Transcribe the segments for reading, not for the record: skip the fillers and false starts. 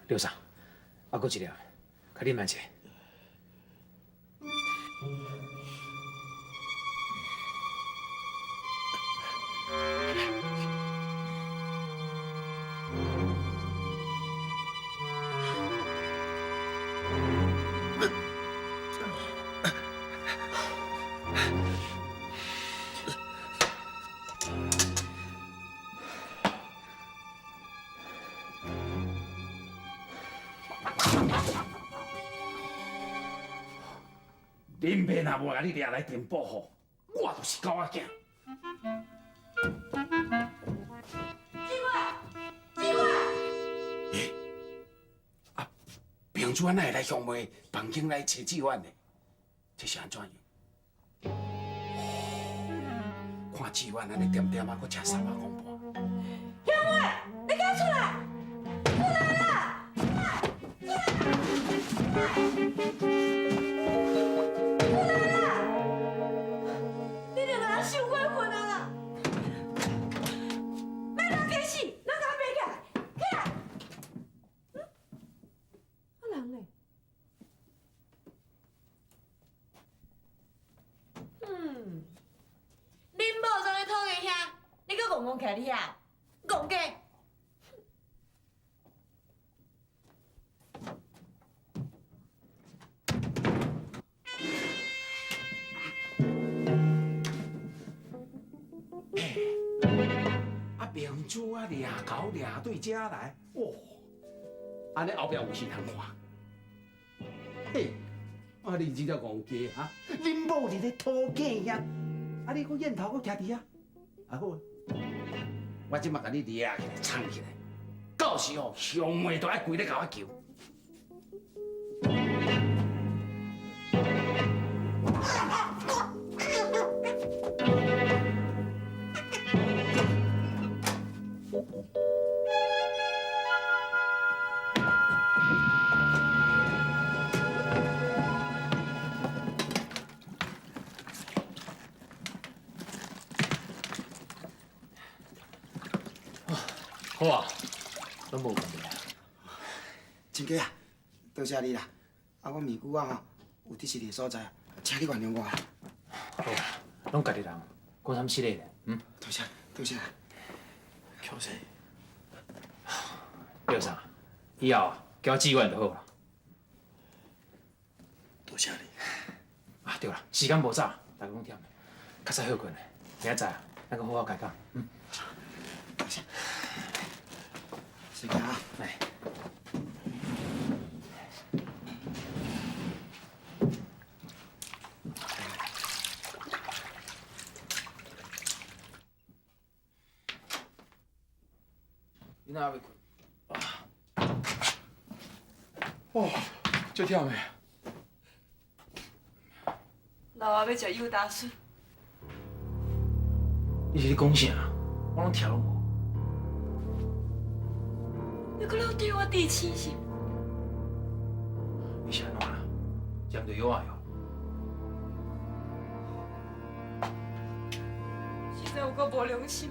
刘生，啊，閣一粒，較啉來者。恁爸若無共你掠來電報吼，我就是狗仔囝。志遠，志遠。欸，啊，明珠哪會來鄉妹房間來揣志遠呢？這是按怎樣？看志遠按呢恬恬仔，閣食三仔講半。鄉妹，你敢出來？出來啦！出來！出來啦！你兩个人傷過分啊啦！欲人家死，咱共爬起來，起來！嗯？啊人咧？嗯，恁某踮咧討厭遐，你閣戇戇徛佇遐，戇家！啊，明珠啊，掠狗掠對遮來，哇！按呢後壁有戲通看。嘿，啊你這隻戇雞哈，恁某佇咧討囝遐，啊你閣煙頭閣徛佇遐，啊好，我這馬共你掠起來，藏起來，到時候鄉妹都愛跪咧共我求。好啊，攏無問題啊。親家啊，多謝你啦！啊，我物久啊吼，有得失的所在，請你原諒我啦。好，攏家己人，講啥物失禮咧？嗯。多謝，多謝。喬生，劉生，以後叫我志遠就好啦。多謝你。啊對啦，時間無早，大家攏忝，較早歇睏，明仔載啊，咱閣好好開講。嗯。多謝。先行啊。來。你哪猶未睏？哦，足忝的。老阿欲食友達筍。你是咧講啥？我攏聽攏無。你閣咧對我遞錢是？你是按怎啦？食毋著藥仔喲。實在有夠無良心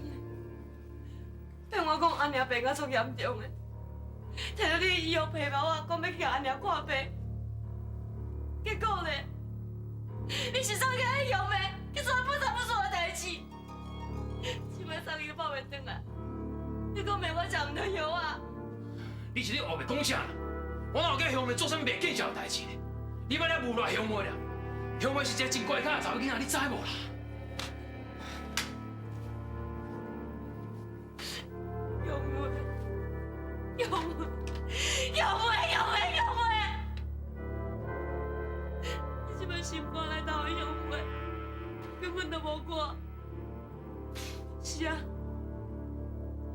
的，騙我講阿娘病甲足嚴重的，摕著你的醫藥皮包仔，講欲去共阿娘看病，結果咧，你是走去遐鄉妹去做不三不四的代誌，這擺送伊抱袂轉來，你閣罵我食毋著藥仔。你是咧烏白講啥啦？我哪有叫鄉妹做啥物袂見笑的代誌呢？你莫咧誣賴鄉妹啦，鄉妹是一個真乖巧的查某囡仔，你知無啦？鄉妹，鄉妹，鄉妹，鄉妹，鄉妹，你這擺心肝來投予鄉妹，根本就無我。是啊，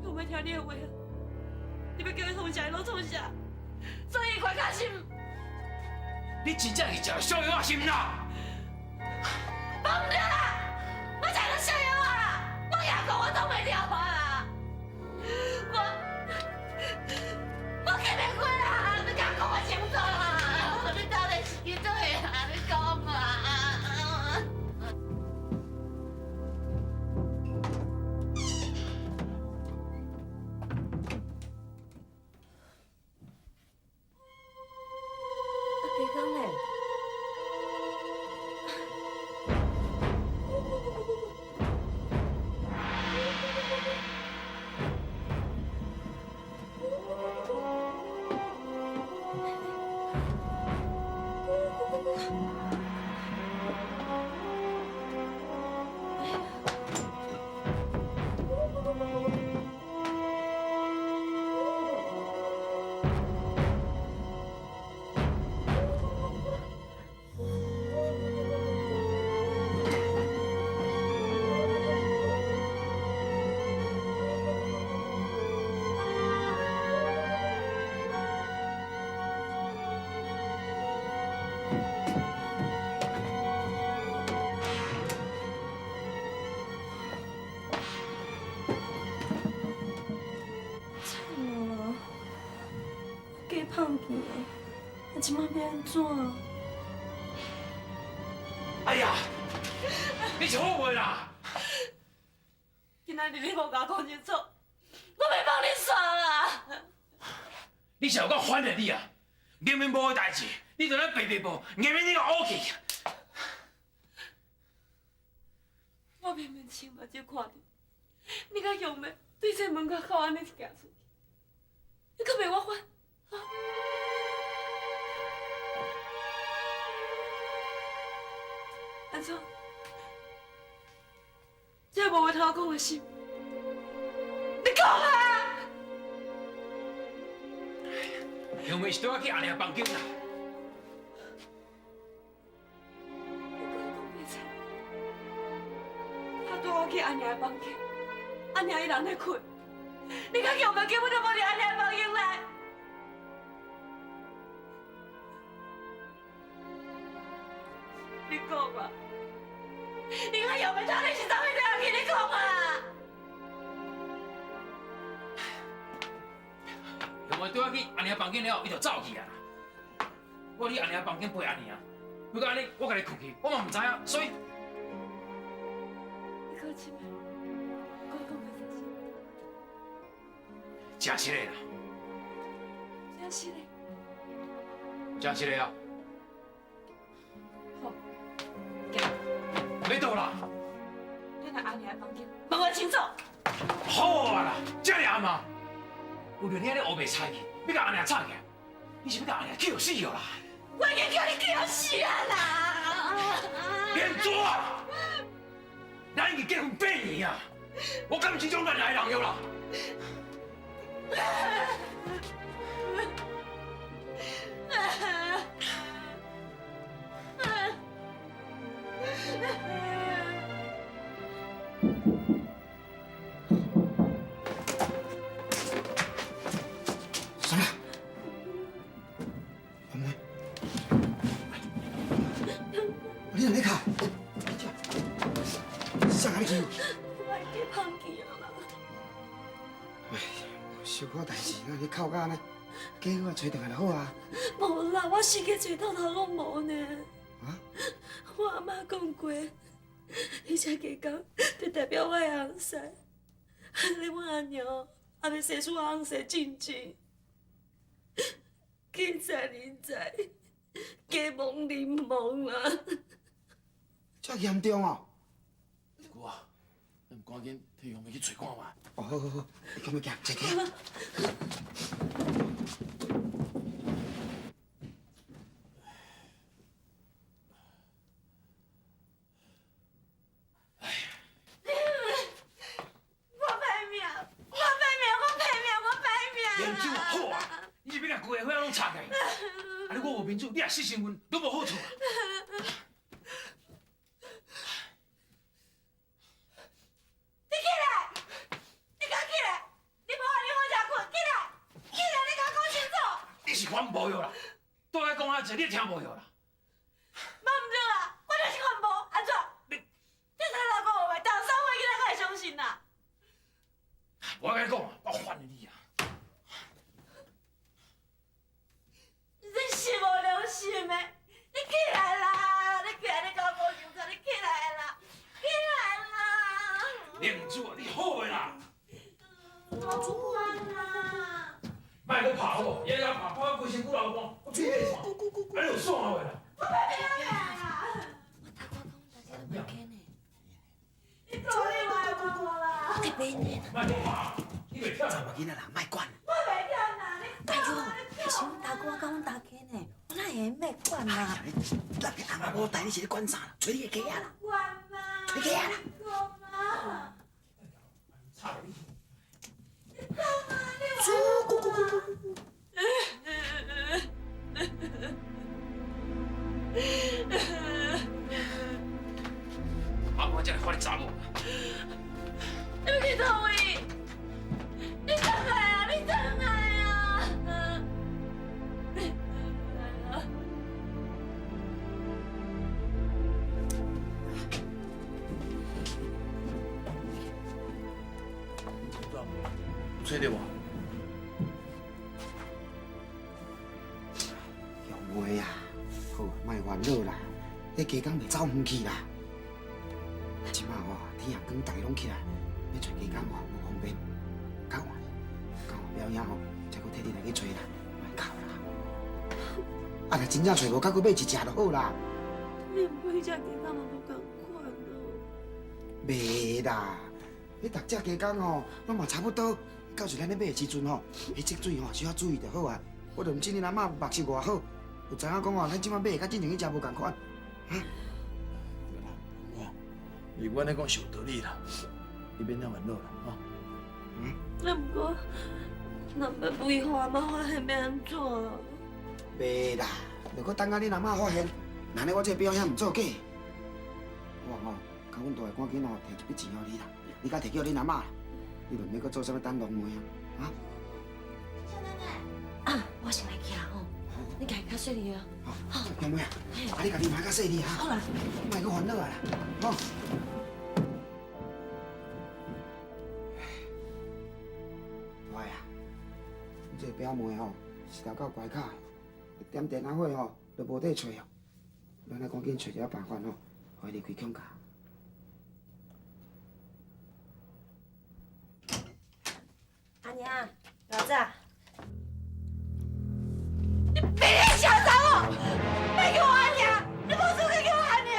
鄉妹聽你的話，你欲叫伊創啥，伊攏創啥，所以伊快較心。你真正是食了痟藥仔是毋啦？無毋對啦，我食了痟藥仔啦，我舉講我擋袂牢啊啦，我記袂過啦，你敢講我清楚啦？你到底是去佗位啊？你講啊！加放弃啊！啊，這擺欲按怎？哎呀，你是好話啦！今仔日你無共我講清楚，我袂放你煞啦！你是有夠煩的你啊！明明無的代誌，你就咧白白報，硬硬你個烏去。我明明親目睭看著，你佮香妹對這門口按呢行出去，你閣袂我煩？啊！按怎？這無話通講的是，你講啊！香妹是對我去阿娘房間啦。你閣講白菜？他帶我去阿娘的房間，阿娘伊人咧睏，你佮香妹根本就無佇阿娘的房間內。你講啊！你佮香妹到底是啥物关系？你講啊！香妹帶我去阿娘房間了後，伊就走去啊啦。我佇阿娘房間陪阿娘，如果按呢，我家己睏去，我嘛毋知影，所以。你講真的？我講袂相信。真實的啦。真實的。真實的啊！好，行。欲倒啦。咱來阿娘的房間，問我清楚。好啊啦，這爾暗啊，為著你按呢烏白猜去，欲共阿娘吵起來，你是欲共阿娘氣予死予啦？我已經叫你氣予死啊啦！連珠啊！咱已經結婚8年啊，我敢是這種亂來的人了啦？啥？阿妹，你哪咧哭？啥人欺负？我会记放弃啊啦！哎，小可代誌，哪咧哭甲按呢？假好啊，揣轉來就好啊。無啦，我四界揣透頭攏無呢。啊？我阿嬤講過，彼隻雞公就代表我的翁婿。你阮阿娘還袂生出我翁婿進前，天在人在，家亡人亡啊！這嚴重哦！姑啊，咱趕緊替香妹去揣看覓。哦，好好好，你趕緊行，坐起。我歹命，我歹命，我歹命，我歹命！面子好啊，你是欲共規个伙仔攏吵起來？啊！你我無面子，你也失身份，攏無好處啊！你起來！你敢起來！你無按呢好食睏，起來！起來！你共我講清楚！你是煩無藥啦，對我講遐濟，你也聽無藥啦。嘛毋對啦，我就是煩無，按怎？你這才老公有袂當，啥話囡仔才會相信啦？我共你講啊，我煩你啊！你是無良心的！你起來啦！你起來！你共我講清楚！你起來啦！起來啦！玲子啊，你好的啦！我煩啦！莫閣拍好無？日日拍，拍到規身軀流汗，我吹你煞，啊你有爽袂啦？我袂聽啦！我頭拄講大家都袂驚呢。你講你莫管我啦！我袂呢。莫閣拍，你袂忝查某囡仔啦，莫管。我袂忝啦！你哎呦，是阮大哥佮阮大家呢，我哪會袂管啦？哎呀，你那个阿媽無代，你是咧管啥啦？揣你的家仔啦，管啦！揣家仔啦。讲啊！吵你！猪咕咕咕咕咕。阿我才來煩你查某。你欲去佗位？你轉來啊！你轉來啊！你轉來啊！有揣著無？妹啊，好，莫烦恼啦，彼鸡公袂走远去啦。这马吼，天阳光，大家拢起来，欲揣鸡公吼无方便，较晚，较晚表兄吼，才阁替你来去揣啦，莫哭啦。啊，若真正揣无，较阁买一隻就好啦。你毋过彼隻雞公嘛無仝款咯。袂啦，彼逐隻雞公吼，攏嘛差不多。到時咱咧買的時陣吼，彼積水吼小可注意就好啊。我就毋信恁阿嬤目視偌好，有知影講吼，咱這擺買的佮進前彼隻無仝款。哈？對啦，我，你阮咧講是有道理啦，你免遐煩惱啦，吼。嗯。啊，毋過，若欲袂予阿嬤發現欲按怎？袂啦，若閣等到恁阿嬤發現，那呢我這個表兄毋做假。我吼，共阮大會趕緊吼提一筆錢予你啦，你佮提叫恁阿嬤啦，你就毋免閣做啥物等龍妹啊，啊？小奶奶，啊，我先來去啊吼，你家己較細膩啊。好，兄妹啊，啊你家己嘛較細膩哈。好啦，莫閣煩惱啊啦，吼。大啊，你這個表妹吼是條夠乖巧的，點電仔火吼都無得揣哦。咱愛趕緊揣一個辦法吼，予伊離開恐家。阿娘，老子，你別咧笑查某，別叫我阿娘，你無資格叫我阿娘。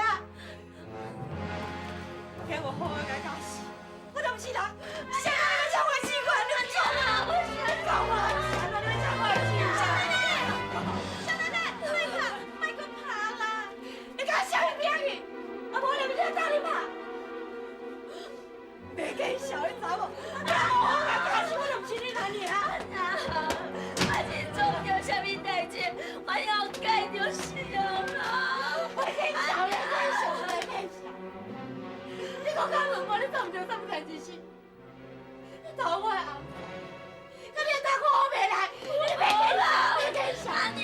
我今我好好共教死，我都毋是人，你啥人要搶我錢款？你創啊！我是咧講我，你要搶我錢？小奶奶，小奶奶，莫閣莫閣拍啦！你敢啥物表去？啊，無你咪打你拍。袂見笑的查某，我好共教死，我都毋是你阿娘。我是做著啥物代誌，我了解就是啊啦。袂見笑，袂見笑，袂見笑。你閣敢問我，你做毋著啥物代誌是？你偷我的紅，佮你打我我袂來，你袂見笑，袂見笑。阿娘，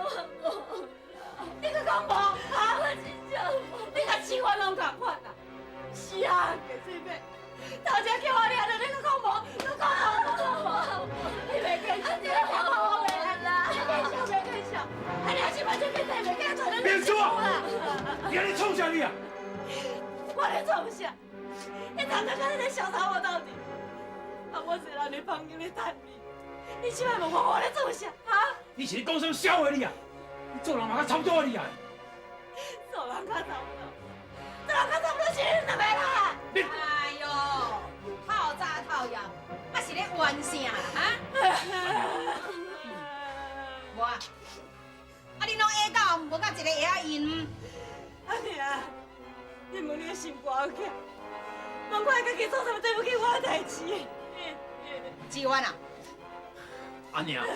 我無。你閣講無？哈？我真正無。你佮痴漢攏仝款啦，死啊，雞水尾，頭前叫我掠著，你閣講無？閣講無？閣講無？你袂見笑，你聽我我袂來啦，你見笑袂見笑？啊，你這擺這變態袂見笑，明珠啊！你按呢創啥你啊？我咧創啥？你昨昏敢咧小查某鬥陣，啊，我一人佇房間咧等你，你這擺問我我咧創啥？哈？你是咧講啥物痟話你啊？你做人嘛較差不多你啊？做人較差不多，做人較差不多是恁兩个啦。你哎喲，透早透夜，啊是咧冤啥啦？哈？無啊，啊恁攏下到無到一个會曉因。阿娘，你問你的心肝起來，問看家己做啥物對不起我的代誌。志遠啊，阿娘，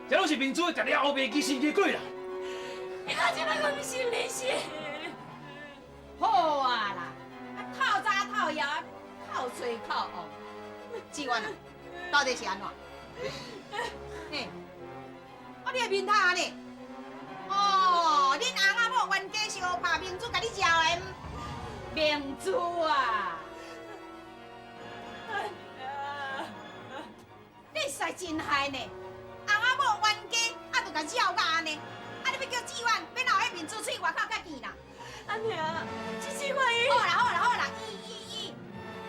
這攏是明珠家己烏白記心機鬼啦。你到這擺講毋是離是？好啊啦，啊透早透夜，哭吹哭烏。志遠啊，到底是按怎？嘿，啊你的面頭按呢？哦，恁翁仔某冤家相拍，明珠共你召的？明珠啊！你實在真害呢！翁仔某冤家，啊，就共召到按呢，啊，你欲叫志遠，欲留彼明珠喙外口較見啦？阿娘，這志遠伊。好啦好啦好啦，伊伊伊，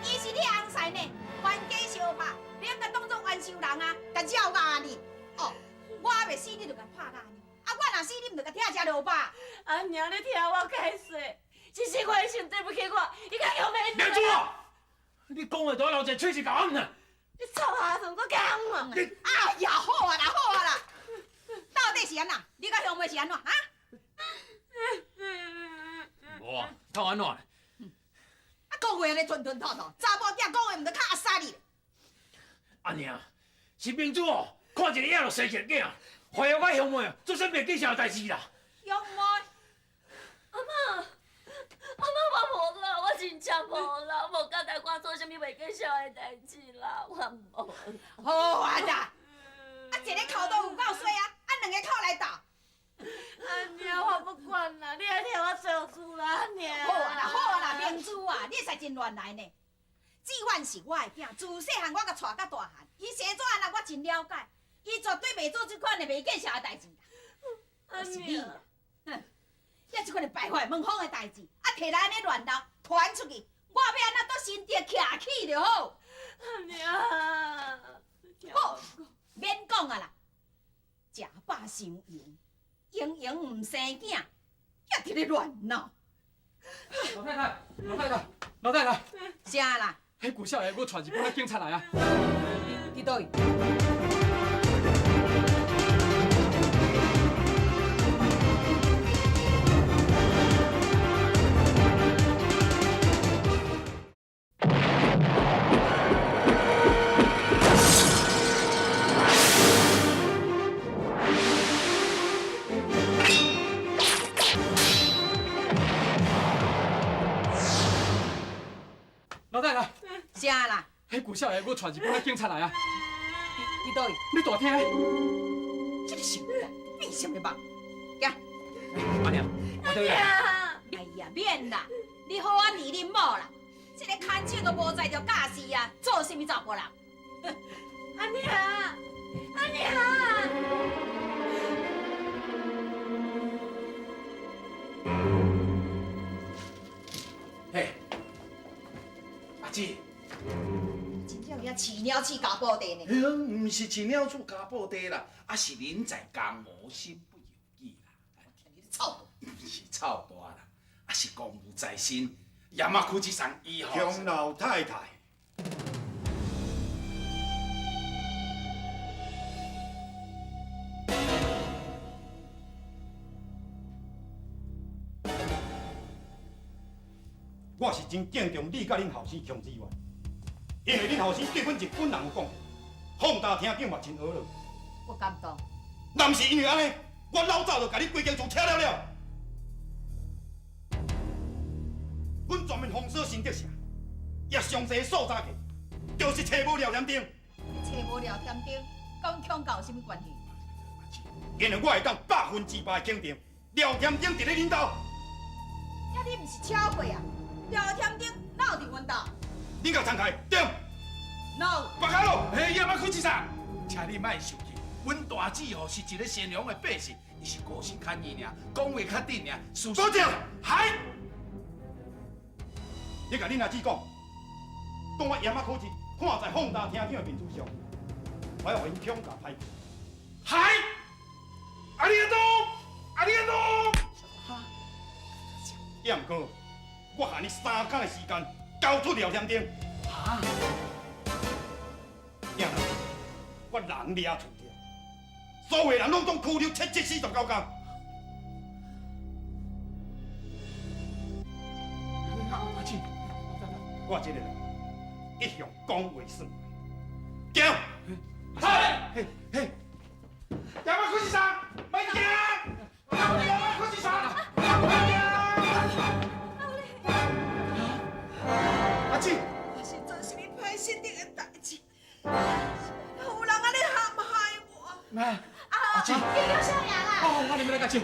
伊是你翁婿呢，冤家相拍，你應該當作冤仇人啊，共召到按呢。哦，我猶袂死，你就共拍到按呢。啊，我若死，你毋就共拆食落飽？阿娘，你聽我解釋，這志遠先對不起我，伊較強袂。明珠啊，你講話都愛留一个喙齒共我啊！你臭阿孫，閣講我！你哎呀，好啊啦，好啊啦，到底是按怎？你佮鄉妹是按怎？哈？無啊，透按怎？啊，講話按呢吞吞吐吐，查某囝講話毋著較阿薩哩？阿娘，是明珠哦，看一个影就生一個囝，懷疑我鄉妹啊，做啥物袂見笑的代誌啦？鄉妹，阿嬤，阿嬤，我無啦，我真正無啦，無佮大官做啥物袂見笑的代誌啦，我無。好啊啦，啊一个口都有夠衰啊，啊兩个口來鬥。阿娘，我不管啦，你愛聽我做主啦，阿娘。好啊啦，好啊啦，明珠啊，你實真亂來呢。志遠是我的囝，自細漢我共帶到大漢，伊生做按怎我真了解，伊絕對袂做這款的袂見笑的代誌啦。阿就是你啦！哼，遐這款的敗壞門風的代誌，啊，提來按呢亂鬧，傳出去，我欲按怎倒身得徛起就好。阿娘，好，免講啊啦，食飽傷油，營營毋生囝，猶佇咧亂鬧。老太太，老太太，老太太，啥啦？彼舊少爺閣帶日本的警察來啊！佇佗位？老太太，啥啦？彼舊少爺閣帶日本的警察來啊！佇佗位？你大廳。這个想法，變什麼夢？行。阿娘，我倒來。哎呀，免啦，你好啊，理恁某啦。這个牽手都無在著教示啊，做啥物查埔人？阿娘，阿娘。嘿，阿姊。真正有影飼鳥鼠咬布袋呢。毋是飼鳥鼠咬布袋啦，啊是人在江湖身不由己啦。你臭大，毋是臭大啦，啊是公务在身，山口之上伊吼。乡老太太，我是真敬重你佮恁后生强志远。因为恁后生对阮日本人有贡献，放大厅长嘛真呵乐。我感动。若毋是因为按呢，我老早就共你规间厝拆了了。阮全面封锁新竹城，也详细搜查过，就是找无廖添丁。找无廖添丁，佮阮强教有啥物关系？因为我会当100%的肯定，廖添丁伫咧恁兜。遐你毋是超过啊？廖添丁哪有伫阮兜？恁共摊开，对。 No。别开咯！嘿，叶马区先生，请你莫生气。阮大姊吼是一个善良的百姓，伊是个性较硬尔，讲话较直尔。多谢。嗨。你共恁阿姊讲，当我盐仔苦日看在放大厅长的面子上，我要予𪜶恐吓歹去。嗨。阿里嘎多，阿里嘎多。哈。也毋过，我限你3天的时间。交出廖添丁。哈？囝，我人掠厝忝，所有人拢总拘留749天。阿姊，我这个人一向讲话算话。行。嘿，嘿，嘿，亚马库先生，莫惊！亚马库先生，莫惊！阿姊，我是做啥物歹失德的代志？有人按呢陷害我？妈，阿姊，叫少爷啦！哦，我你们来甲救。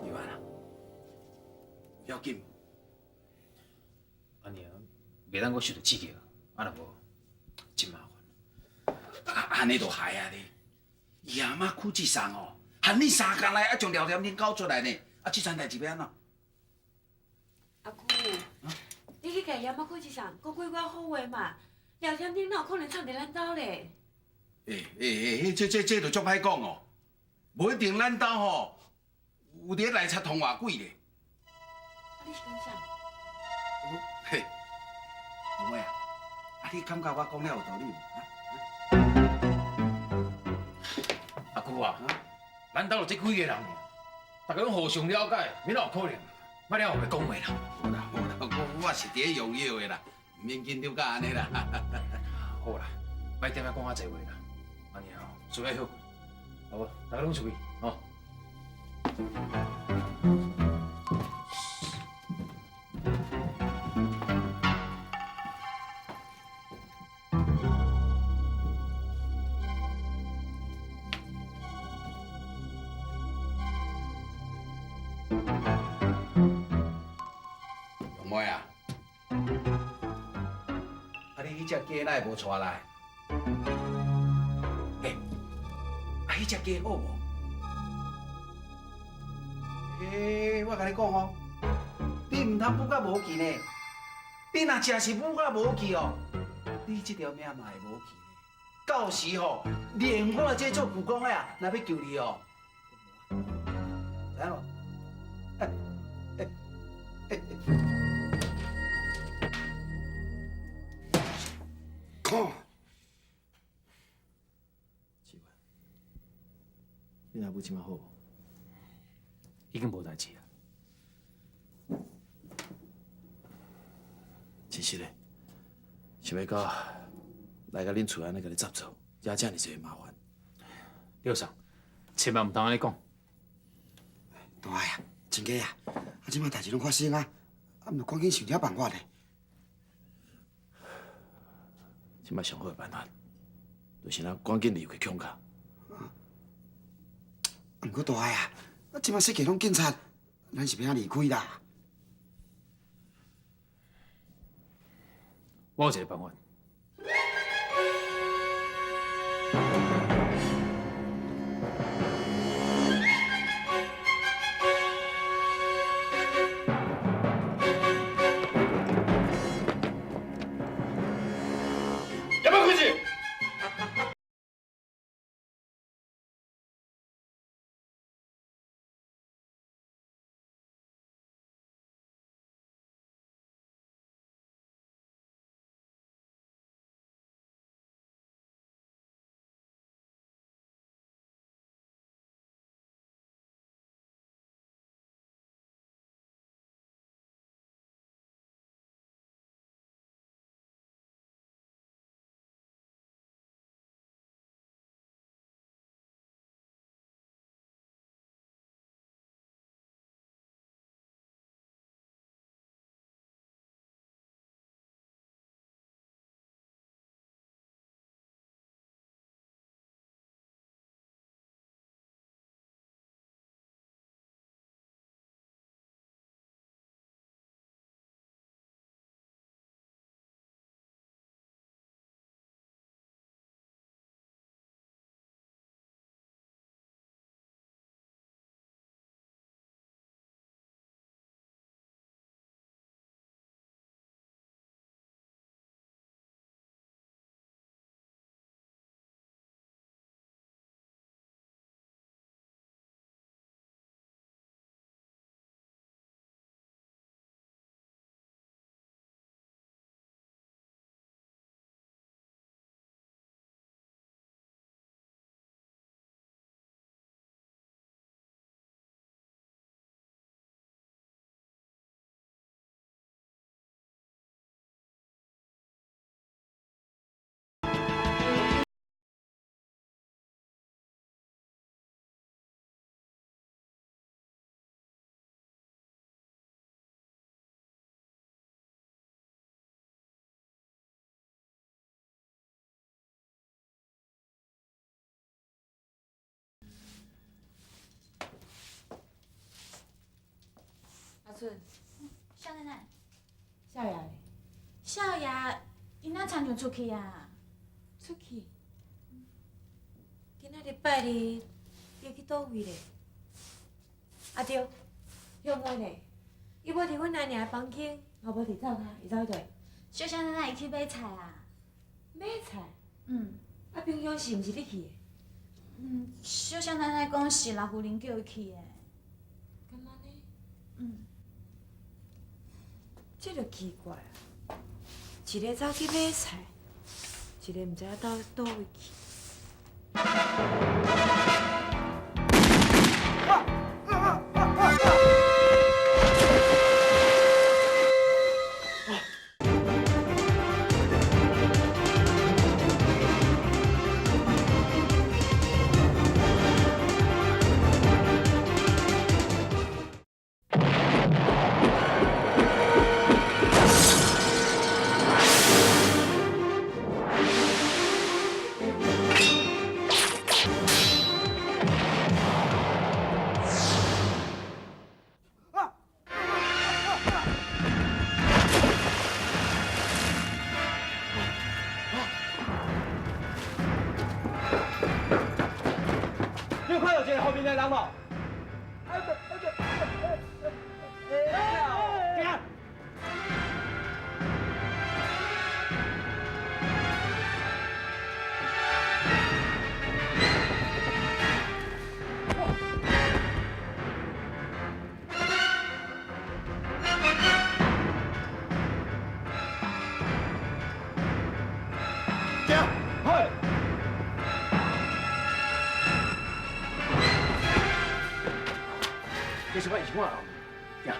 伊万啊，要紧。阿娘，袂当阁受著刺激啊，若无真麻烦。啊，按呢就害啊咧。亚马区之上哦，限你3工内爱将廖添丁交出来呢。啊，这层代志欲按怎？阿姑，你去共盐仔区之上讲几寡好话嘛。廖添丁哪有可能藏伫咱兜咧？欸欸欸，这就足歹讲哦，无一定咱兜吼有伫咧内插通话鬼咧。啊，你是讲啥？嘿，红妹啊，啊你感觉我讲了有道理无？阿姑啊，咱兜就这几个人尔，大家拢互相了解，免哪有可能？莫了后讲话啦。无啦无啦，我是伫咧用药的啦，毋免紧张到按呢啦。好啦，莫踮遐讲遐济话啦，按呢吼，需要歇困，好无？大家拢出去，吼。妹啊，啊你彼隻雞哪會無帶來？欸，啊，彼隻雞好無？欸，我共你講哦，你毋通舞甲無去呢。你若真是舞甲無去哦，你這條命嘛會無去呢。到時吼，連我這做舅公的啊，若欲救你哦，知影無？靠！志远，你阿母這摆好無？已經無代誌啊。其實咧，想欲到來到恁厝按呢，共你插手，惹遮爾濟麻煩。劉桑，千萬毋通按呢講。大愛啊，親家啊，啊，這擺代誌攏發生啊，啊，毋著趕緊想點辦法咧。這擺上好的辦法，就是咱趕緊離開孔家。啊，毋過大愛啊，啊，這擺四界攏警察，咱是欲按怎離開啦？我有一個辦法。有沒有開始？阿春，少奶奶，少爺咧？少爺，伊哪親像出去啊？出去？今仔日拜日，伊去佗位咧？啊對，向妹咧，伊無佇阮阿娘的房間，也無佇灶跤，伊走去佗？小少奶奶伊去買菜啊。買菜？嗯。啊，平常時毋是你去的？嗯，小少奶奶講是老夫人叫伊去的。敢按呢？嗯。這就奇怪啊！一个走去買菜，一个毋知影到佗位去。面的人无？行。行，好。这是我是我行。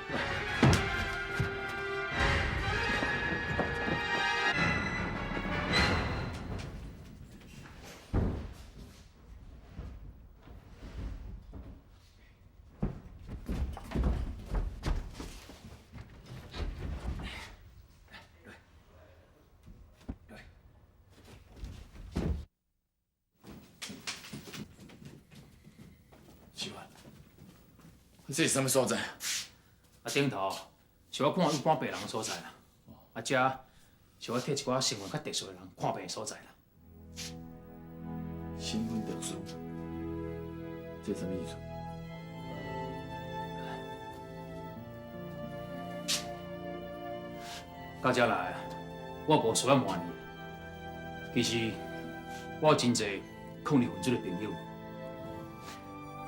志远，这是啥物所在？啊，顶头是我看有关病人的所在啦，啊，这是我替一寡身份较特殊的人看病的所在啦。身份特殊，这是啥物意思？到这来，我无需要瞒你。其实我有真济抗日分子的朋友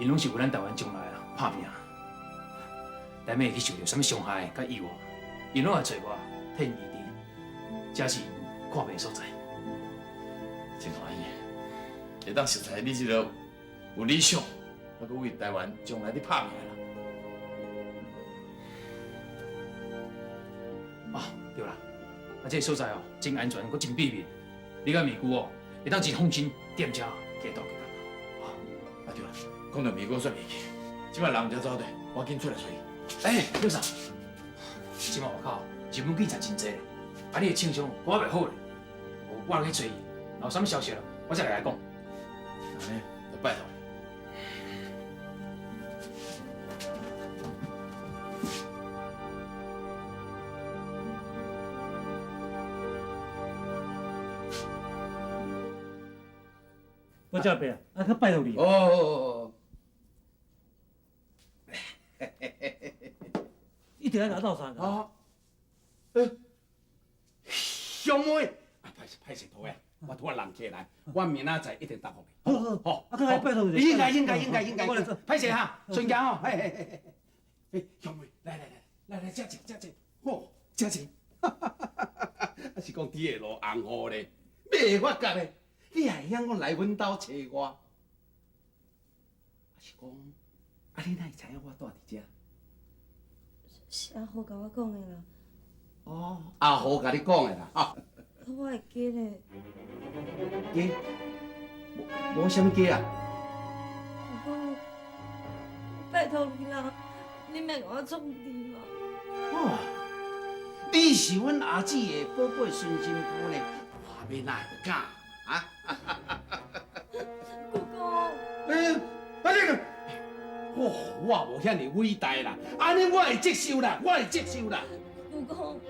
，𪜶拢是为咱台湾将来啊拍拼。难免会去受著啥物伤害佮意外，𪜶拢会找我替𪜶医治，这是𪜶看病的所在。真欢喜，会当熟似你这个有理想，犹阁为台湾将来咧拍拼的人。啊，对啦，啊，这个所在哦，真安全，阁真秘密。你佮美姑哦，会当真放心踮遮加多加啊，啊对啦，讲到美姑煞袂记，这摆人毋才走对，我紧出来揣伊。哎，刘嫂，这摆外口日本警察真济，啊，你的穿伤我袂好咧，我去揣伊，若有啥物消息啦，我再来来讲。按呢，就拜托。我这伯啊，去拜托你。哦。一定爱共斗相共。哦。兄妹，啊，歹势歹势，徒儿，我拄仔人客来，我明仔载一定答复你。好好好，啊，阁来拜托你。应该应该应该应该。歹势哈，孙家吼，嘿嘿嘿嘿，兄妹，来来来，来来，坐坐坐坐，好，坐坐。啊是讲伫下落红雨咧，袂发觉咧，你也会晓讲来阮兜找我？啊是讲，啊你哪会知影我住伫遮？是阿虎共我讲的啦。哦，阿虎共你讲的啦，哈。我会记咧。记？无无啥物记啊？姑公，拜托你啦，你莫共我创治啦。哦，你是阮阿姊的宝贝孙新妇呢，我欲哪会不敢啊？姑公。欸，啊你个，哦，我无遐尔伟大啦，按呢我会接受啦，我会接受啦。姑公，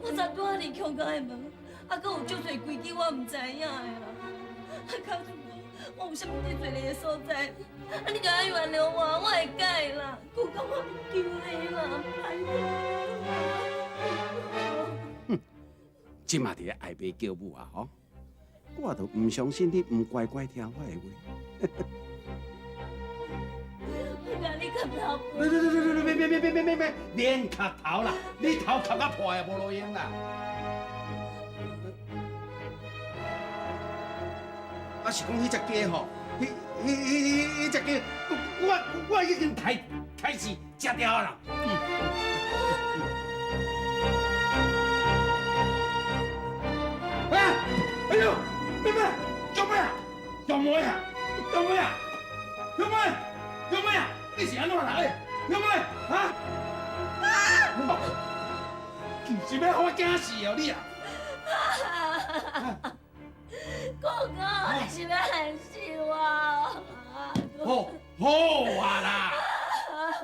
我昨拄仔入强家的门，啊，阁有足济规矩我毋知影的啦。啊，假使讲我有啥物得罪你的所在，啊，你就爱原谅我，我会改啦。姑公，我求你啦，拜托。哼，这嘛伫咧哀爸叫母啊，吼！我都毋相信你毋乖乖听我的话。我共你磕头。别别别别别别别别别，免磕头啦！你头磕到破也无路用啦。啊，是讲彼只鸡吼，彼彼彼彼只鸡，我已经开始食掉啦。哎，哎呦，妹妹，小妹啊，小妹啊，小妹啊，小妹，小妹啊，你是按怎来的？小妹，啊？啊！是欲予我惊死哦你啊！哥哥，你是欲害死我？好，好啊啦，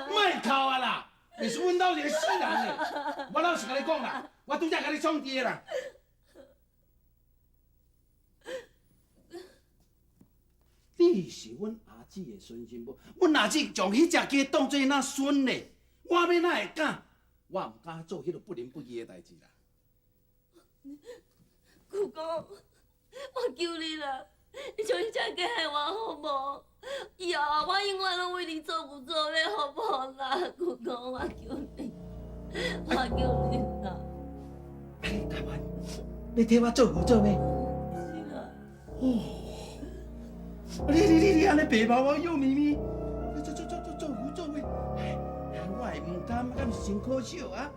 莫哭啊啦，你是阮兜一个死人嘞！我老实共你讲啦，我拄才共你创治啦。你是阮阿姊的存心无？阮阿姊将彼只鸡当做若孙咧，我欲哪会敢？我毋敢做彼个不仁不义的代志啦。舅公，我求你啦，你将彼只鸡害我好无？以后我永远拢为你做牛做马，好无啦？舅公，我求你，我求你啦！啊，你台湾，你替我做牛做马？是啦。哦，你按呢白毛毛幼咪咪，做做做做做牛做马，哎，我会毋甘，敢是真可惜啊！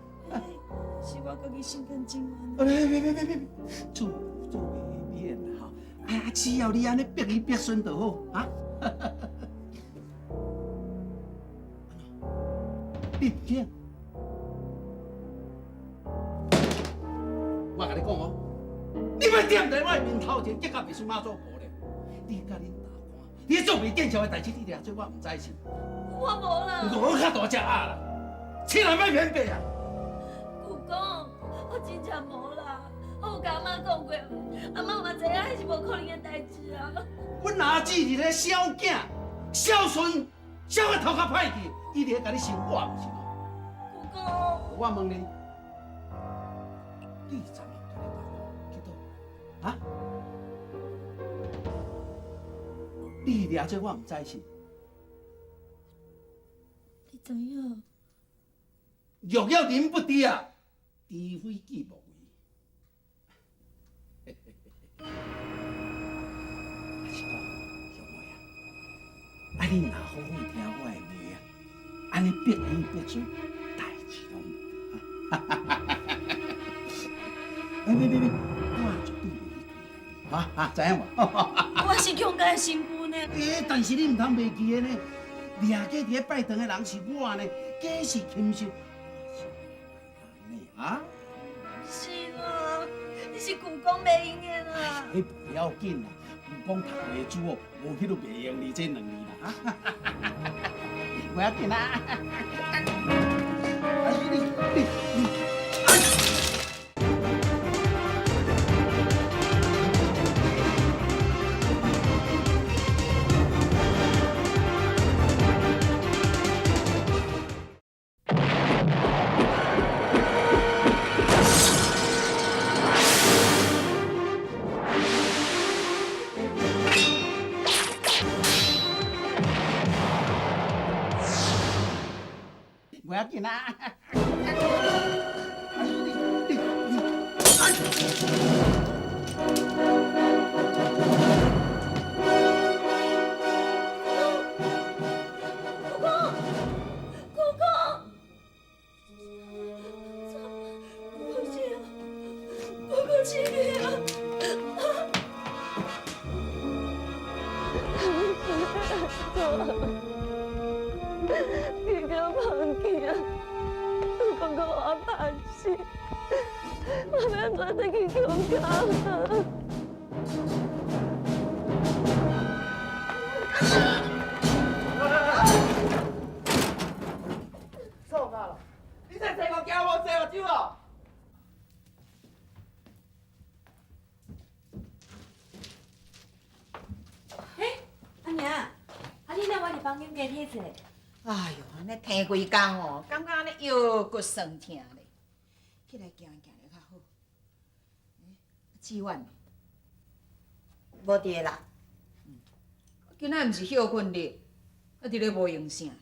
是我家己心甘情愿。啊，别别别别别，做牛做马免啦吼，啊，只要你按呢逼伊逼孙就好啊。你毋听，我共你讲哦，你欲踮佇我面头前，结甲袂输妈祖婆咧。你佮恁大官，你做袂见笑的代志，你掠做我毋知是？我无啦。我较大只鸭啦，千万莫骗白啊！舅公，我真正无啦，我有共阿妈讲过，阿妈嘛知影彼是无可能的代志啊。阮阿姊伫咧孝囝、孝顺、孝甲头壳歹去，伊伫咧共你生我，毋是咯？舅公，我问你，你昨暝共你大官去佗？啊？你掠做我毋知是？你知影？欲要人不知啊，除非己莫为。啊是讲，小妹啊，啊你若好好听我的话啊，按呢逼伊逼孙，代志拢无。别别别别，我绝对袂去亏待你，哈哈，知影无？我是强家的新妇呢。欸，但是你毋通袂记的呢，掠鸡伫咧拜堂的人是我呢，假是禽兽，我是人呢，啊？是啦，你是舅公袂用的啦。彼不要紧啦，舅公读过书哦，无彼个袂用字这两字啦，哈。不要紧啦。哎，你你你。不要紧啦！哎，你你你，哎！舅公，舅公，不是，舅公死去啊！你给我放弃啊！我感觉我怕死，我欲按怎转去强家啊？创啊！你这车五行无坐目睭哦？欸，阿娘，啊你哪我伫房间加体坐？哎哟，按呢听规工哦，感觉按呢腰骨酸疼咧。起来行行咧较好。欸，志远呢？无伫啦。今仔毋是歇睏日，啊，伫咧无闲啥啦？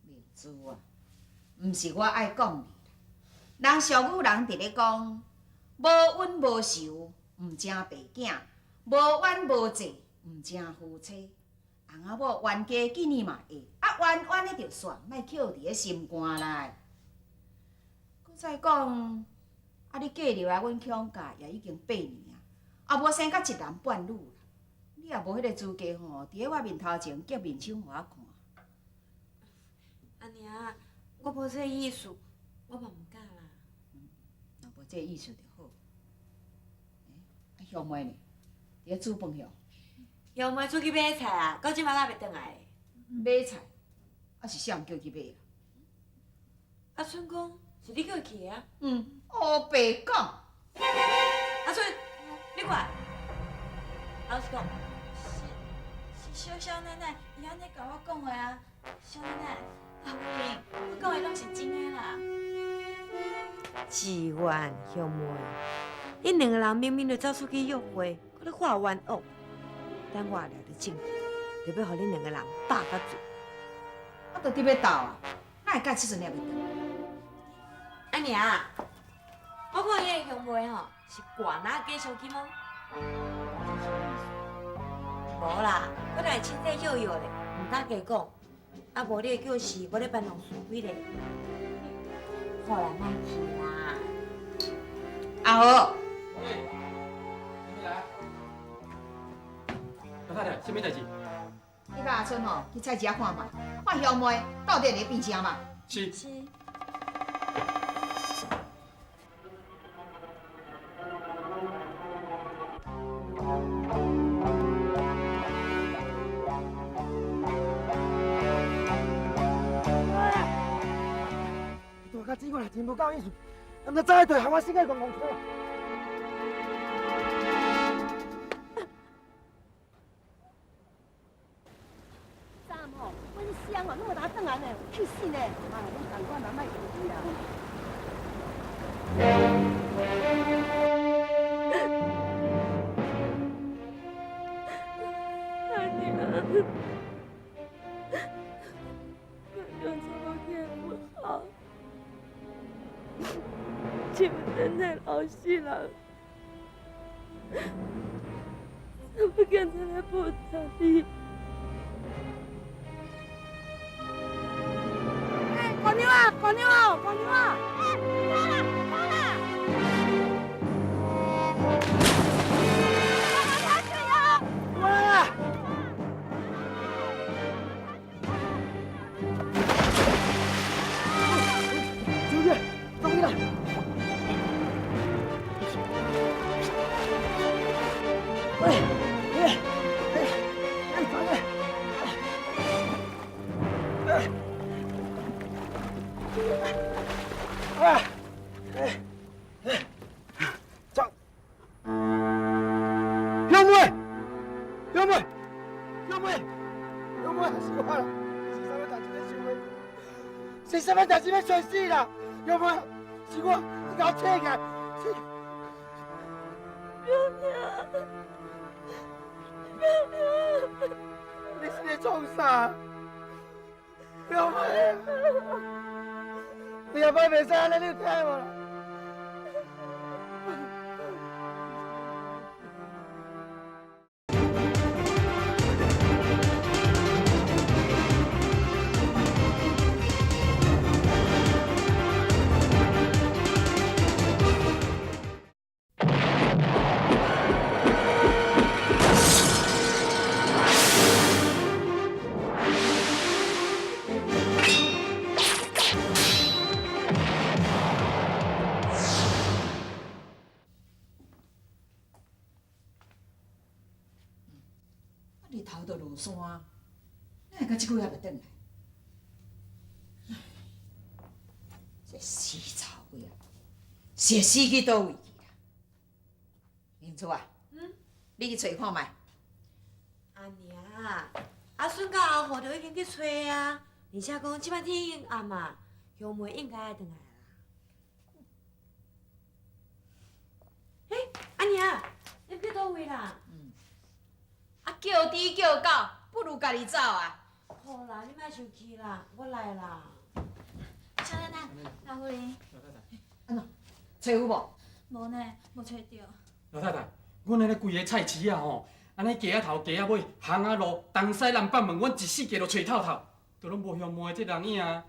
明珠啊，毋是我爱讲你啦，人俗语人伫咧讲，无冤无仇，毋成白囝；无冤无债，毋成夫妻。翁仔某冤家见面嘛会，啊冤冤的就算，莫扣伫咧心肝内。阁再讲，啊你嫁入来阮强家也已经8年啊，也无生甲一男半女啦，你也无彼个资格吼，伫咧我面头前夹面手予我看。阿娘，我无这个意思，我嘛毋敢啦。若无这个意思就好。欸，啊香妹呢？伫咧煮饭哟。香妹出去买菜啊，到这马还袂转来。买菜？啊是谁叫去买啊？阿春讲是你叫伊去的啊。嗯，乌白讲。阿春，你过来。老实讲。是小小奶奶，伊按呢共我讲的啊。小奶奶，老夫人，我讲的拢是真的啦。志愿兄妹，恁两个人明明就走出去约会，阁咧画冤枉。等我掠著证据，就欲予恁两个人打甲醉。我都伫欲斗啊，哪会到这阵才欲转？阿娘，我看彼个兄妹吼是挂哪加伤金哦？无啦，我来凊彩约约咧，毋敢加讲。啊，无你的叫是无咧搬弄是非咧。好啦，莫去啦。阿豪，老太太，啥物代志？你佮阿春吼去菜市仔看觅，看乡妹到底伫咧变啥嘛？是。是。大家志愿真无够意思，毋知走去对，害我性个戆戆出来。衫吼，阮箱吼，拢会拿转来呢，气死呢！啊，阮共款啦，莫生气啦。阿娘，我用这么天不好，就等待老死人，怎么敢出来报答你？姑娘啊，姑娘啊，姑娘啊！哎，跑啦，跑啦！我来啦！小姐，终于来！喂，哎，哎，哎，小姐，哎。哎，哎，哎，走！小妹，小妹，小妹，小妹，是我啦，是啥物代志咧想袂？是啥物代志欲找死啦？小妹，是我，你共我醒起来！表娘，表娘，你是咧创啥？表妹。你后摆袂使按呢，你有听无？日头都落山，哪会到这久还袂转来？这死臭鬼啊，是会死去佗位去啦？明珠啊，你去揣看觅。阿娘，阿孙佮阿虎就已经去揣啊，而且讲这摆天已经暗啊，乡妹应该爱转来啦。欸，阿娘，你去佗位啦？啊，叫猪叫狗，不如家己走啊！好啦，你莫生气啦，我来啦。小奶奶，老夫人。老太太。按怎？揣有无？无呢，无揣著。老太太，阮按呢规个菜市仔吼，按呢街仔头、街仔尾、巷仔路、东西南北门，阮一四界都揣透透，都拢无乡妹这人影啊。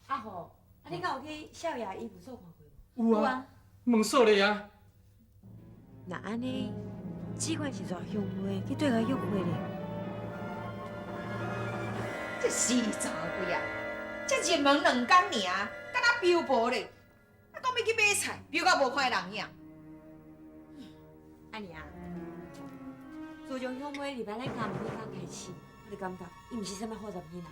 阿虎，啊你敢有去少爷医务所看过无？有啊，门锁咧啊。若按呢，只管是带乡妹去对外约会咧。这死查某鬼啊！才入门两工尔，敢若漂泊咧。啊，讲欲去买菜，飘到无看人影。阿娘，自从乡妹入来咱家门彼工开始，我就感觉伊毋是啥物好查某囡仔。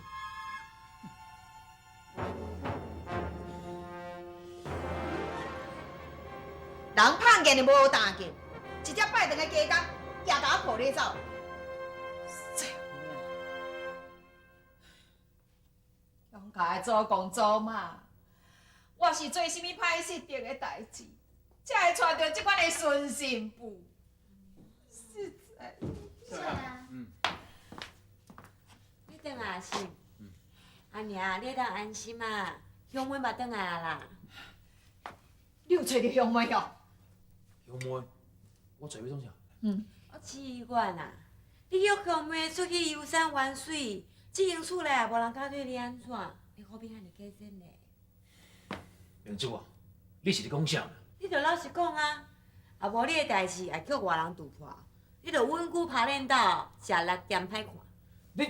人拍见就无担见，一只拜堂的鸡公，也共我抱咧走。这有影？乡下的祖公祖妈，我是做啥物歹失德的代志，才会娶著这款的孙新妇？实在。是啊。嗯。你转来是？阿娘，你会当安心啊，乡妹嘛转来啊啦。你有揣著乡妹哦？乡妹，我揣欲创啥？嗯。我志远啊，你约乡妹出去游山玩水，这间厝内也无人敢对你按怎，你何必按呢假真呢？明珠啊，你是咧讲啥？你著老实讲啊，啊无你的代志会叫外人戳破，你著稳久拍练到，食力兼歹看。你，哎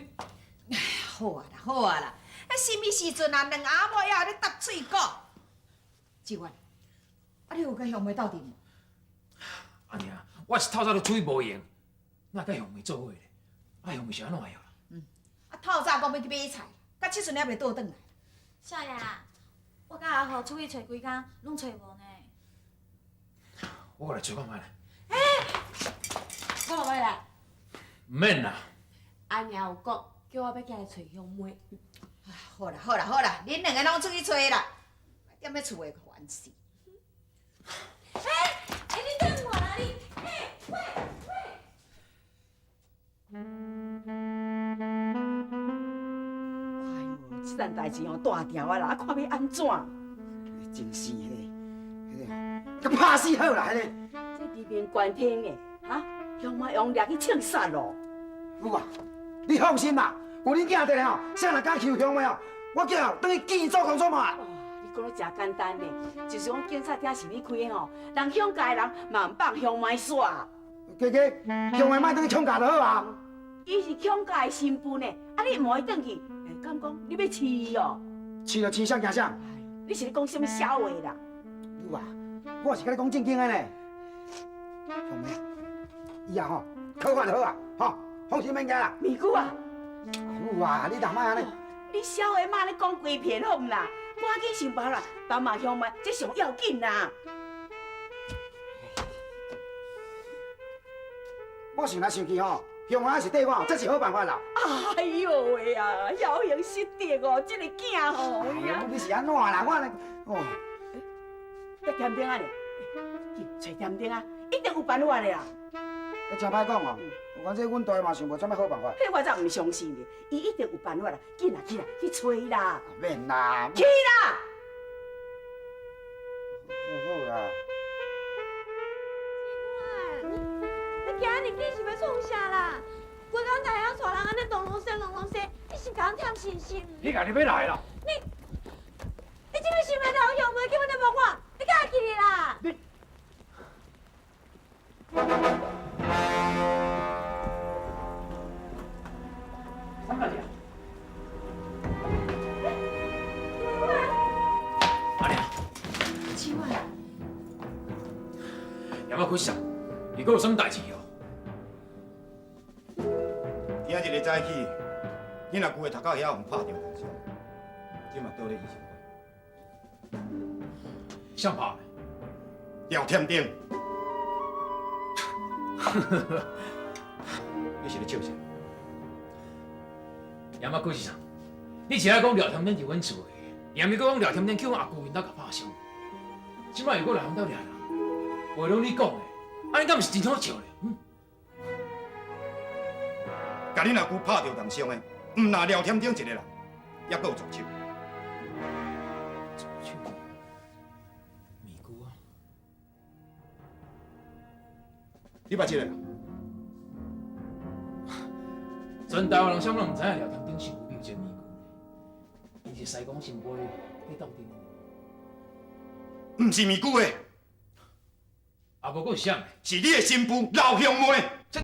呀，好啊啦，好啊啦，啊，啥物时阵啊，两阿某犹咧搭喙鼓。志远，啊，你有佮乡妹斗阵无？阿娘，我是透早就出去无闲，哪会佮乡妹做伙咧？啊，乡妹是按怎样啦？嗯，啊，透早讲欲去买菜，到这阵犹袂倒转来。少爷，我佮阿虎出去揣规工，拢揣无呢。我过来揣看觅咧。欸，我嘛欲来。毋免啦。阿娘有讲，叫我欲起来揣乡妹。好啦好啦好啦，恁两个拢出去揣啦，踮咧厝内烦死。欸欸，你等我啦你！欸喂喂！哎呦，这件代志哦，大条啊啦，啊看欲按怎？真是彼个，彼个，佮拍死好啦，彼个。这地面关天的，哈，乡妹用掠去枪杀咯。母啊，你放心啦，有恁囝伫咧吼，谁若敢欺负乡妹哦，我叫转去见祖公祖妈。你讲得诚简单呢，就是讲警察厅是你开的吼，人乡下的人嘛毋放乡妹煞。加加，乡妹莫转去抢架就好啊。伊是乡下的新妇呢，啊你毋予伊转去，欸，敢讲你欲饲伊哦？饲就饲，啥惊啥？你是咧讲啥物痟话啦？母啊，我是佮你讲正经的呢。乡妹，以后吼，考法就好啊，吼，放心免惊啦。咪姑啊，母啊，你若莫按呢。你痟话莫咧讲规片好毋啦？赶紧想办法帮忙乡妹，这上要紧啦。我想来想去吼，乡妹是缀我，这是好办法啦。哎呦喂啊，枵型失德哦，这个囝吼。哎呀，你是按怎啦？我呢，哦。欸，添丁仔咧，去揣添丁仔，一定有办法的啦。你真歹讲哦，反正阮大嘛想无啥物好办法。彼我才毋相信咧，伊一定有办法啦！紧啦，去啦，去揣啦！免啦。去啦！好啦。你今日去是欲创啥啦？规工在遐带人按呢东拢西拢拢西，你是共人忝信心？你家己欲来啦？你，你这欲想欲头乡妹根本就无我，你敢会记哩啦？你。啥代志啊？阿娘，志远，也莫开想，伊阁有啥物代志哦？今仔日早起，恁阿舅的头壳遐予拍著重伤，这嘛倒咧医生馆。谁拍的？廖添丁。你是咧笑啥？也莫过是啥？你一下讲廖添丁伫阮厝的，也毋是阁讲廖添丁去阮阿舅𪜶兜共拍伤，这摆又阁来阮兜掠人，话拢你讲的，按呢敢毋是真好笑咧？嗯？共恁阿舅拍著重伤的，毋但廖添丁一个人，犹阁有助手。助手？咪姑啊？你捌这个？全台湾人啥物拢毋知影廖添丁身躯边有一个咪姑，伊是西贡新妇咧斗阵的。毋是咪姑的，啊，无阁是啥？是你的新妇老乡妹。这。